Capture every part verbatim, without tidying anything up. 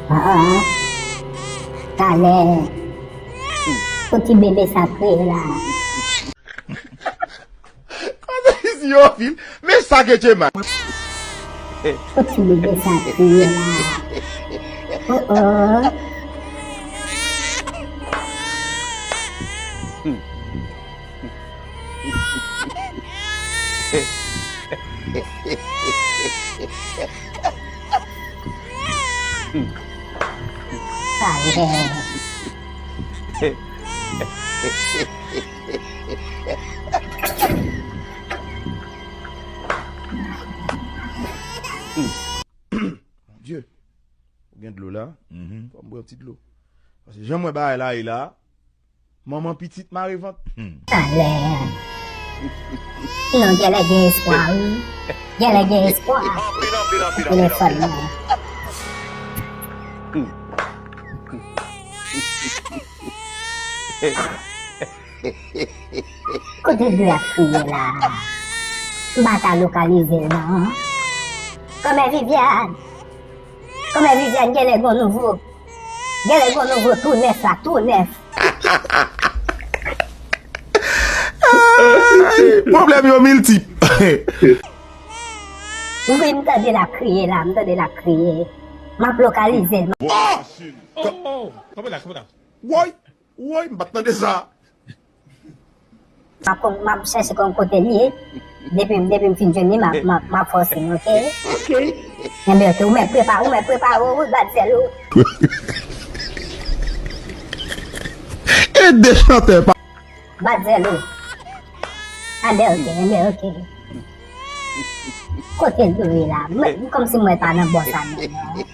Ah, ah. Talè. Pou ti bebe sa kriye la. Kote isi yo fil? Men sa ke Djema. Pou ti bebe sa kriye la. Oh, oh. Talè. Bondye, ou gen dlo la? Fò m bwè yon ti dlo. Paske jan m wè bagay la ye la, manman pitit mare vant. Talè. Non, genlè gen espwa, wi. Genlè gen espwa. Telefòn nan. Kote dlo ap kriye la? M pa ka lokalize l non. Kòmè Viviane. Kòmè Viviane genlè gon nouvo. Genlè gon nouvo tou nèf la, tou nèf. Ay, pwoblèm yo miltip. Wi, m tande l ap kriye la, m tande l ap kriye. M ap lokalize l. Oh! Oh, oh, kanpe la, kanpe la. Woy! Woy, m pa t tande sa. M ap, m ap chèche konn kote l ye. Depi, depi m fin jwenn li, m ap, m ap, m ap fè w siy, oke? Oke. Enben, oke, ou mèt prepare, ou mèt prepare w, wi, bat zèl ou. E de chantè pa. Bat zèl ou. Enben, oke, enben, oke. Kote l dwe la? Mwen, kòmsi mwen pa nan bò sa menm non.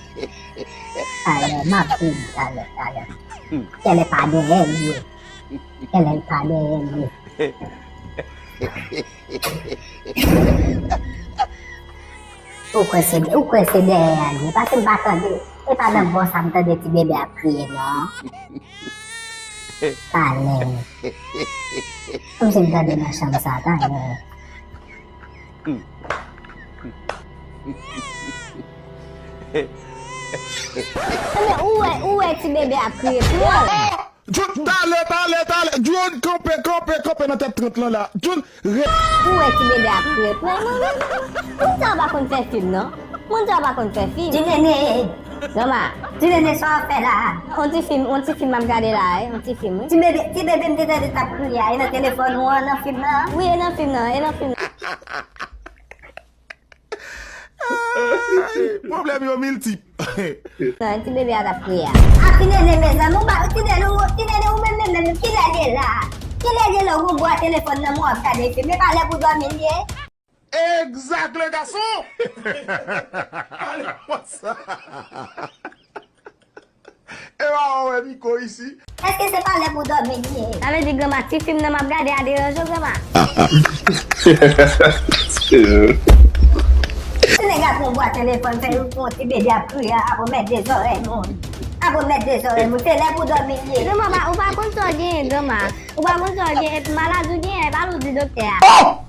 Talè, m ap vini talè, talè. Kèlè pa dèyè l ye. Kèlè pa dèyè l ye. Ou kwè se, ou kwè se dèyè a l ye? Paske m pa tande. E pa nan bò sa m tande ti bebe ap kriye non. Talè. Kòmsi m tande nan chanm sa talè. Ebyen, ou wè, ou wè ti bebe ap kriye pou ou. Jun, talè, talè, talè. Jun, kanpe, kanpe, kanpe nan tèt trant lan la. Jun, re- Ou wè ti bebe ap kriye pou ou. Moun sa pa konn fè fim, non. Moun sa pa konn fè fim. Ti nene. Granma. Ti nene, sa w ap fè la? On ti fim, on ti fim m ap gade la, wi. On ti fim, wi. Ti bebe, ti bebe m te tande t ap kriye a, e nan telefòn ou an, nan fim nan? Wi, e nan fim nan, e nan fim nan. Ay, pwoblèm yo miltip. Nan, ti bebe a t ap kriye a. A ti nene, mezanmi, ou ba, ti nene, ou, ti nene, ou menm, menm, menm, kilè l ye la? Kilè l ye la, ou gon bwa telefòn nan men w ap gade fim? E pa lè pou dòmi l ye? Exact, le garçon! Ale konsa. E pa wè Miko isi. Èske se pa lè pou dòmi li ye? Sa vle di granma, ti fim nan m ap gade a deranje w, granma? Ti nèg ap pran bwa telefòn, fè yon ti bebe ap kriye, ap remèt de zòrèy moun. Ap remèt de zòrèy moun. Se lè pou dòmi li ye. Granma, pa, ou pa konn sa w genyen, granma. Ou pa konn sa w genyen, epi maladi w genyen, e pa l ou di doktè a. Oh!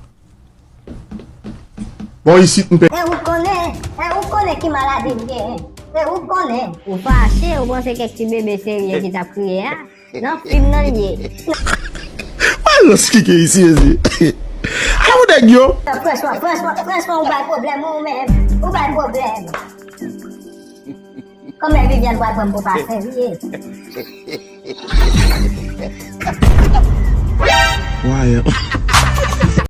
Bon, isit, m pe- E ou konnen, e ou konnen ki maladi m genyen. E ou konnen. Ou fache, ou panse kèk ti bebe serye ki t ap kriye a? Nan fim nan l ye. Mwen rans kike isi, mezye. A ou nèg yo? Franchman, franchman, franchman, ou bay pwoblèm, ou menm. Ou bay pwoblèm. Kòman Viviane pral pran m pou pa serye? Why?